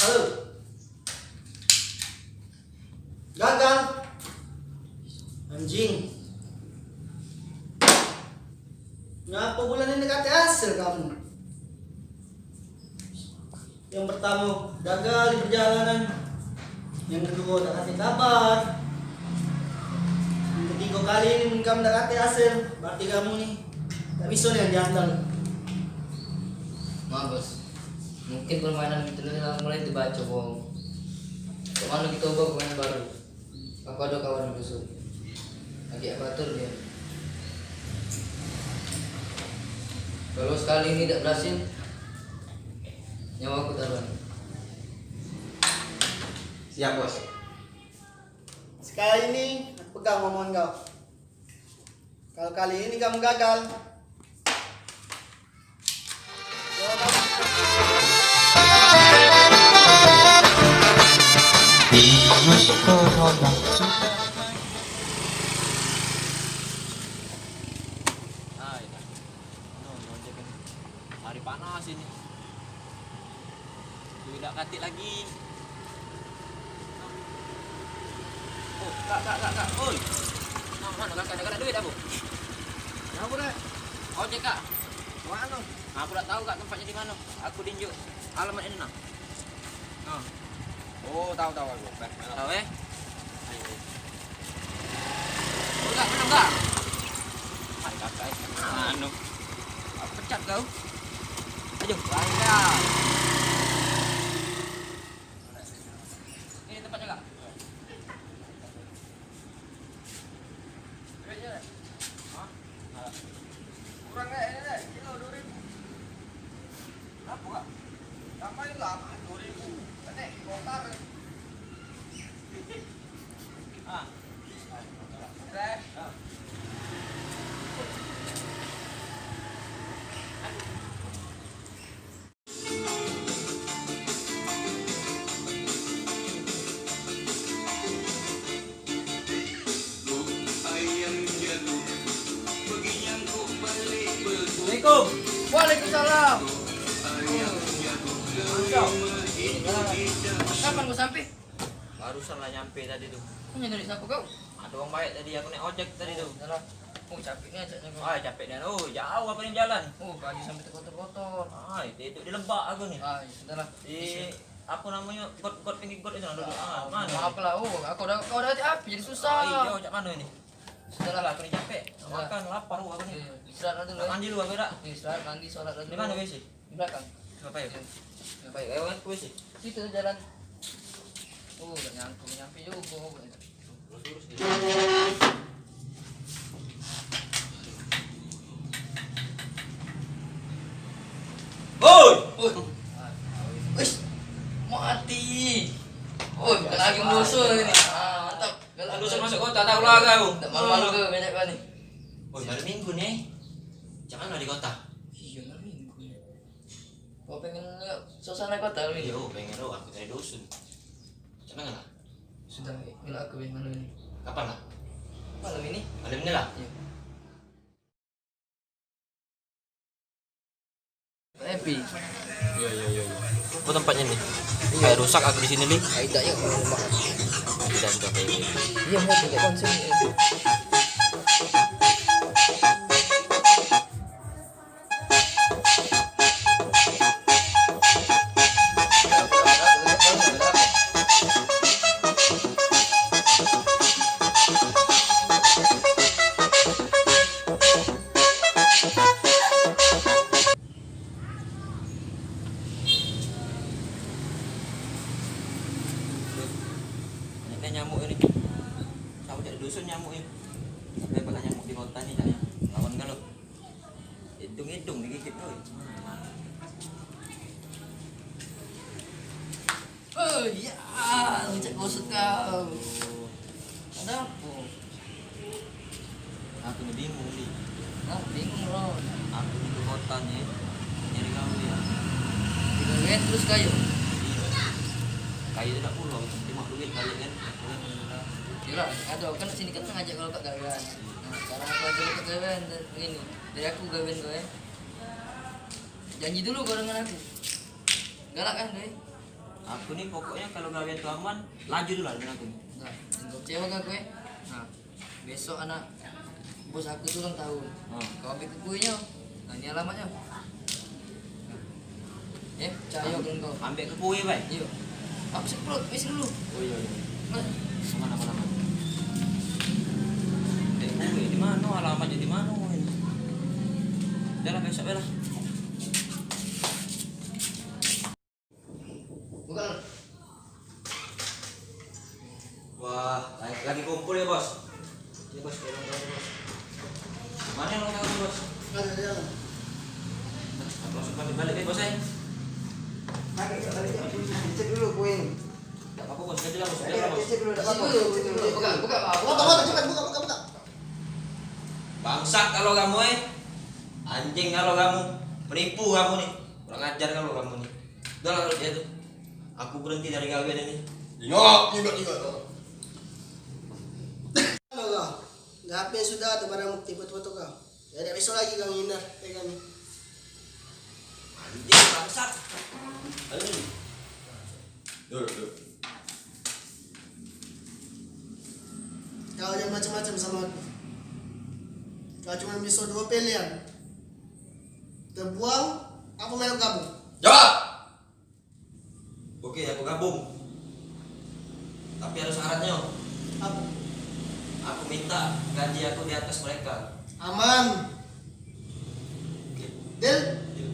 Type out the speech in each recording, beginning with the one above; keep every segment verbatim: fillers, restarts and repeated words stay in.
Halo. Gagal. Anjing. Ngapo bulan ini dak katek hasil kamu? Yang pertamo gagal di perjalanan, yang keduo dak kasih kabar, yang ketigo kali ini kamu dak kasih hasil, berarti kamu ni dak bisa ni diandal. Maaf bos, mungkin permainan itu ni mulai dibaco bohong. Cak mano kito ubah pemain baru? Aku ado kawan di dusun. Lagi abatur dio. Kalu sekali ini dak berhasil, nyawa aku taruhan. Siap bos. Sekali ini aku pegang omongan kau. Kalu kali ini kamu gagal, hari panas ini. Duit dak katik lagi. Oh, kak, kak, kak, kak. Oi. Nah, mano kakak, dak ado duit apo? Ngapo, Dek? Ojek, kak. Mano? Aku dak tau, kak, tempatnyo di mano. Aku dienjuk alamat ini, nah. Nah. Oh, tau, tau aku. Baik, mano? Tau, eh? Ayo, ayo. Oh, kak, mano, kak? Hai, kakak, eh. Anu. Aku pecat kau. Ayo, lancar. Ini tempatnyo, kak. Kurang, Dek, ini, Dek. Kilo dua ribu. Ngapo, Kak? Tambahin lah, dua ribu. Kene bongkar. Ah. Dek. Ah. Assalamualaikum. Waalaikumsalam. Mantap. Kapan kau sampe? Barusan lah nyampe tadi tu. Kau nyari siapo kau? Ado wong baek tadi, aku naik ojek tadi tu. Salah. Oh, capek nian caknyo kau. Ah, capek nian. Oh, jauh aku ni bejalan. Oh, baju sampe tekotor-kotor. Ah, itu, itu di Lebak aku ni. Ah, iyo, sudahlah. Di apo namonyo, got, got, pinggir got itu, nah, duduk. Ah, mano? Maaf lah, oh, aku dah, kau dah hati-hati jadi susah. Ah, iyo, cak mano ini? Sudahlah. Aku ni capek. Sudahlah. Makan, lapar aku ni. Iyo, istirahat dulu. Nak mandi dulu aku dak? Iyo, istirahat, mandi, sholat dulu. Di mano W C? Di belakang. Ngapo yo? Iyo. Ngapo yo? Ayo, aku W C. Situ jalan. Oh, dak nyangkut, nyampe jugo. Oi! Oi! Wis, mati. Oi, bukan lagi musuh ini. Ah, mantap. Galak. Musuh masuk kota, tahu lah kau. Dak malu-malu kau, banyak kau ni. Oi, malam minggu ni. Cak mano di kota? Iyo, malam minggu ni. Kau pengen lihat suasana kota lu ni? Iyo, pengen lo, aku dari dusun. Cak mano lah? Sudah, ngelak aku weh malam ini. Kapan lah? Malam ini. Malam ini lah? Iyo. Happy. Iyo, iyo, iyo, iyo. Apo tempatnyo ni? Iyo. Kayak rusak aku di sini, Li. Ai, dak, yo, rumah. Tidak, tidak, tidak. Iyo, mau buka konser. Banyak nyamuk ini. Samo cak dusun nyamuk ini. Sampai pernah nyamuk di kota ni, cak lawan galo. Hidung-hidung digigit, oi. Oh, ya, cak gosok kau. Ado apo? Aku ni bingung, Li. Hah, bingung, bro? Aku ni ke kota ni, nyari gawe, ya. Gawe terus kayo? Iyo. Kayo dak pulo, cuma duit balik kan. Iyo lah, ado kan sini kan ngajak kau ke gawean. Nah, sekarang aku ajak kau ke gawean, dan ini. Dari aku gawean kau, ya. Janji dulu kau dengan aku. Galak kan, Doi? Aku ni pokoknyo kalu gawean tu aman, laju dulu lah dengan aku ni. Nah, engkau kecewa ke aku, eh? Nah, besok anak bos aku tu ulang tahun. Hmm. Kau ambil ke kuenya. Nah, ini alamatnya. Eh, cak ayo ke engkau. Ambek ke kue, bai? Iyo. Aku semprot, misi dulu. Oh, iyo, iyo. Nah. Aman, aman, aman. Ambek kue, di mano alamatnyo, di mano ini? Udah lah, besok lah. Buka. Wah, lagi, lagi kumpul ya, Bos? Iya, Bos, tolong, tolong, Bos. Mana yang ulang tahun, Bos? Ada, ada. Nah, langsung balik, balik, Bos, eh. Balik, balik, balik. Cek dulu, poin. Enggak apa-apa, Bos. Cek dulu, Bos. Cek dulu, Bos. Cek dulu, enggak apa-apa. Cek dulu. Buka, buka, buka. Foto, foto, cepat, buka, buka, buka. Bangsat kalu kamu, eh. Anjing kalu kamu. Penipu kamu ni. Kurang ajar kalu kamu ni. Udah lah, kalu dia tu. Aku berhenti dari gawean ini. Ingat, ingat, ingat. Halo, kau. Dah habis sudah tu barang bukti foto-foto kau. Jadi, besok lagi kau ngindar, pegang ni. Anjing, bangsat. Anjing. Duduk, duduk. Kau jangan macam-macam sama aku. Kau cuma bisa dua pilihan. Terbuang, apa melok kamu? Jawab! Oke, aku gabung. Tapi ada syaratnyo. Apo? Aku minta gaji aku di atas mereka. Aman. Oke. Deal? Deal.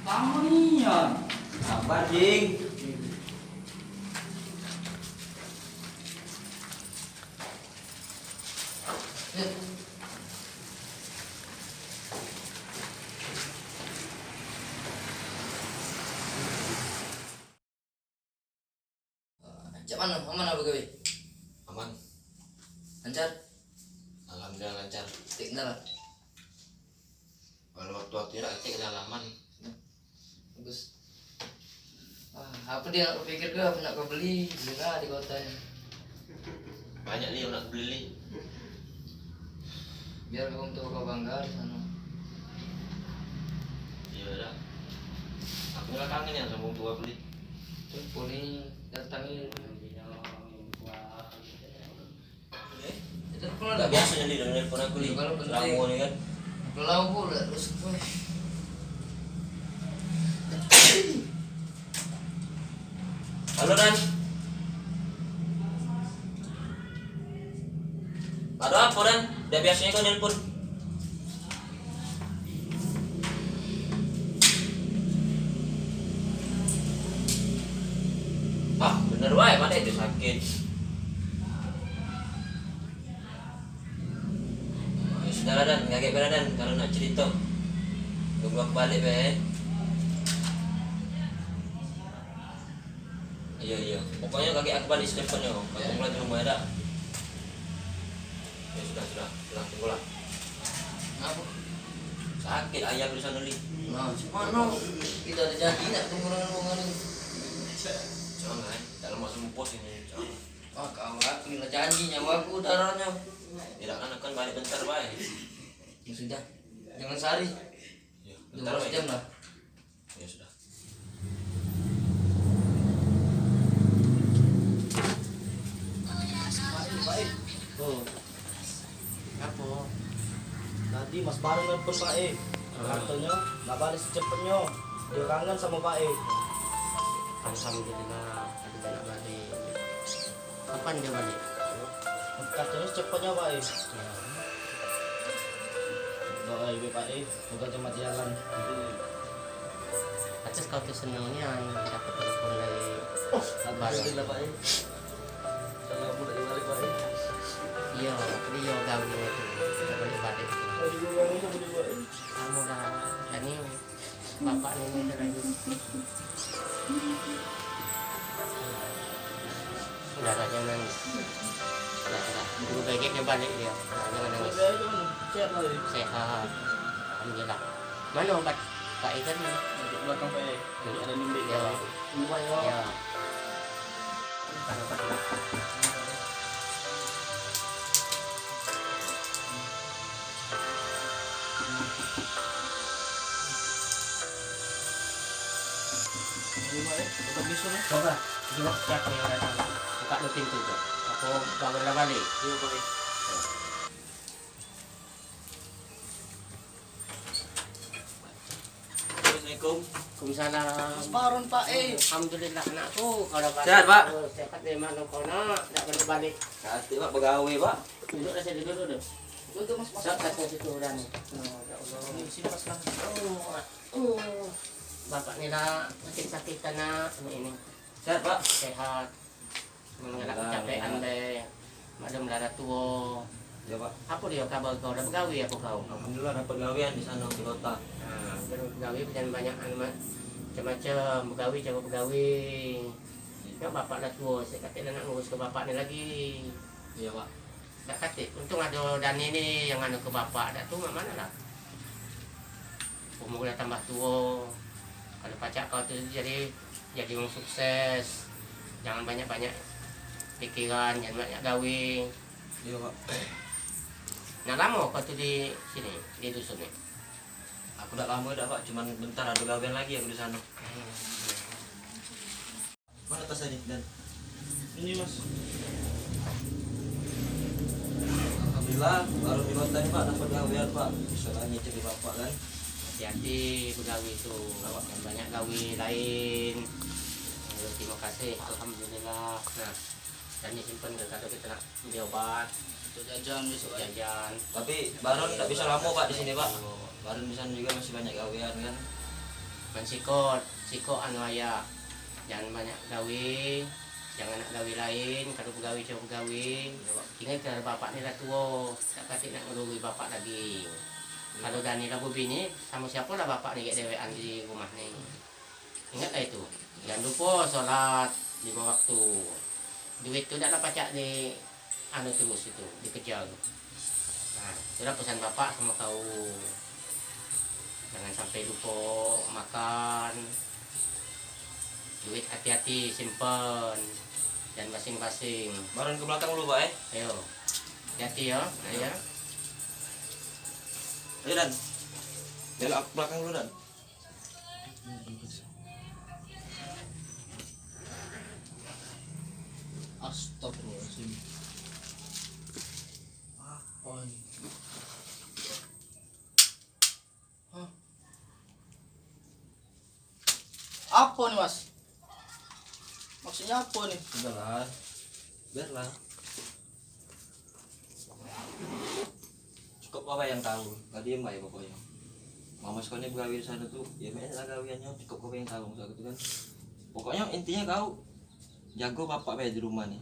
Bangun nian. Sabar, Jing. Cak mano? Aman apo gawe? Aman. Lancar? Alhamdulillah lancar. Tek kendaraan? Kalu waktu-waktu nak tek kendaraan aman. Bagus. Ah, apo dio nak kau pikir ke, apo nak kau beli? Beli lah di kota ni. Banyak li yang nak beli li. Biar wong tua kau bangga di sano. Iyo dah. Aku lah kangen yang samo wong tua aku li. Cubo ni datangi. Dak biaso jadi dah nelpon aku ni. Iyo, kalu penting. Lamo ni kan. Aku lamo pula terus. Halo, Dan. Ado apo, Dan? Dak biasonyo kau nelpon. Ah, bener bae, mano itu sakit. Ya sudah lah, Dan, kagek bae lah, Dan, kalu nak cerito. Tunggu aku balek bae. Iyo, iyo. Pokoknyo kagek aku balek secepatnyo. Aku mulai di rumah dak. Ya sudah, sudah. Sudah, tunggulah. Ngapo? Sakit ayam di sano, Li. Nah, cak mano? Kito ado janji nak ketemu dengan wong ni. Jangan, eh. Dak lemak sempus ini. Jangan. Ah, kawan, aku ni lah janji nyawa aku, darahnya. Ya, dak kan, kan balek bentar bae. Ya sudah. Jangan sehari. Ya, bentar bae. Dua belas jam lah. Ya sudah. Baik. Oh. Ngapo? Tadi Mas Baru nelpon Bae. Ah. Katonyo nak balek secepetnyo. Dio kangen samo Bae. Alhamdulillah, ado nak balek. Kapan dio balek? Katonyo secepetnyo, Bae. Yo. Doa ibu, Bae. Moga cepat jalan. Atas kau tu senang nian dapat telepon dari Abang. Alhamdulillah, Pak, eh. Kalau aku nak balik, Pak, eh. Iyo, iyo, gawe itu. Kita balik-balik. Aduh, Pak, eh. Kamu dah, dan ini bapak ini dah lagi. Udah, jangan nangis. Udah, udah. Guru balik dia balik dia. Udah, jangan nangis. Sehat, Pak, eh. Sehat. Alhamdulillah. Mano obat Pak E tadi? Duduk belakang, Pak E. Duduk ada nimbik. Ya. Tunggu, Pak, ya. Ya. Bukan obat ini. Ini, Pak, eh, obat bisu, eh. Coba, jengok siapa yang datang. Buka dulu pintu tu. Aku gawe lah balik. Iya, Pak, eh. Assalamualaikum. Waalaikumsalam. Mas Baron, Pak, eh. Alhamdulillah, anakku. Kau dah balik. Sehat, Pak? Oh, sehat dari mana kau, nak? Dah balik-balik. Sehat, Pak, begawe, Pak. Duduklah sini dulu, duduk. Duduk, Mas, Mas. Siap, datang situ orang ni. Oh, ya Allah. Ini sini, Mas, Mas. Oh, oh. Bapak ni lah sakit-sakit, anak. Ini. Sehat, Pak? Sehat. Mengelak kecapean be. Maklum lah dah tuo. Ya, Pak. Apa dia kabar kau? Dah begawe apa kau? Alhamdulillah dapat gawean di sana, di kota. Nah, begawe jangan banyak anu, Mat. Macam-macam begawe, cara begawe. Ya, bapak dah tuo, saya kata nak ngurus ke bapak ni lagi. Iya, Pak. Dak katik, untung ado Dani ni yang anu ke bapak, dak tu mak mano lah. Umur dah tambah tuo. Kalu pacak kau tu jadi, jadi wong sukses. Jangan banyak-banyak pikiran, jangan banyak gawe. Iya, Pak. Nak lamo kau tu di sini, di dusun ni? Aku dak lamo dak, Pak, cuman bentar ado gawean lagi aku di sana. Mana tas tadi, Dan? Ini, Mas. Alhamdulillah, baru di kota ni, Pak, dapat gawean, Pak. Bisa lah ngicil di bapak, kan. Hati-hati begawe tu. Apa? Yang banyak gawe lain. Terima kasih, alhamdulillah. Nah, dan disimpan ke kado kita nak beli obat. Untuk jajan besok, eh. Jajan. Tapi Baron dak bisa lamo, Pak, di sini, Pak. Baron di sana juga masih banyak gawean, kan. Mensikot, sikok anu ayah. Jangan banyak gawe, jangan nak gawe lain, kalu begawe cuma begawe. Ingat ke bapak ni dah tuo, dak katik nak ngerurui bapak lagi. Kalu Dani lah bebini, samo siapo lah bapak ni gek dewekan di rumah ni. Ingatlah itu. Jangan lupo solat limo waktu. Duit tu dak lah pacak di anu terus itu, dikejar. Nah, itulah pesan bapak samo kau. Jangan sampai lupo makan. Duit hati-hati simpen. Dan basing-basing. Baron ke belakang dulu, Pak, eh. Ayo. Hati-hati ya. Ayo. Ayo, Dan. Belok ke belakang dulu, Dan. Astagfirullahaladzim. Apa ini? Hah? Apa nih, Mas? Maksudnya apa nih? Sudahlah. Biarlah. Cukup kau yang tahu, kau diem bae pokoknyo. Mama sekolah ni begawe di sana tu, ya mek lah gaweannyo, cukup kau yang tahu maksud aku tu kan. Pokoknyo intinyo kau jago bapak bae di rumah ni.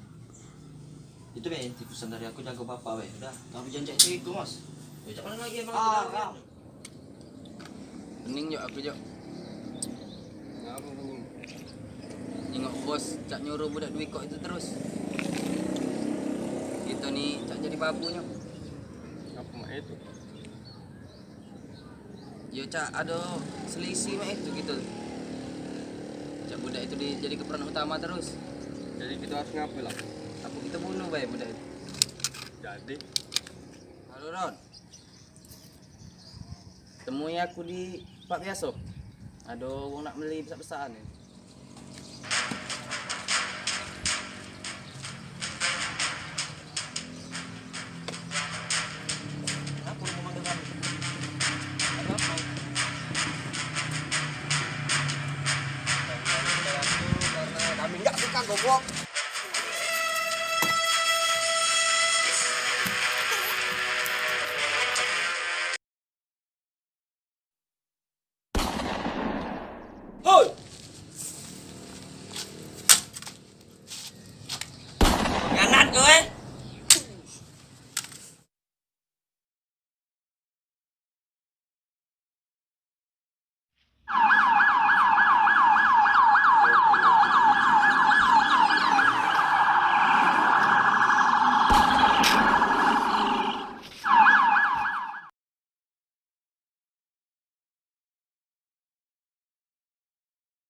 Itu bae inti pesan dari aku, jago bapak bae, udah. Tapi jangan cak cewek tu, Mas. Ya, cak mana lagi emang Ah, ada gawean? Pening jok aku, jok. Kenapa pening? Nengok bos cak nyuruh budak duit kok itu terus. Kito ni cak jadi babunyo. Apa mak itu? Yo cak ado selisih mak itu kito. Cak budak itu dijadike peran utama terus. Jadi kito harus ngapo lah? Apo kito bunuh bae budak itu? Jadi. Halo, Ron. Temui aku di tempat biaso. Ado wong nak meli besak-besakan ni. Ngapo lu manggil kami? Ado apo? Karena kami nggak suka gobok.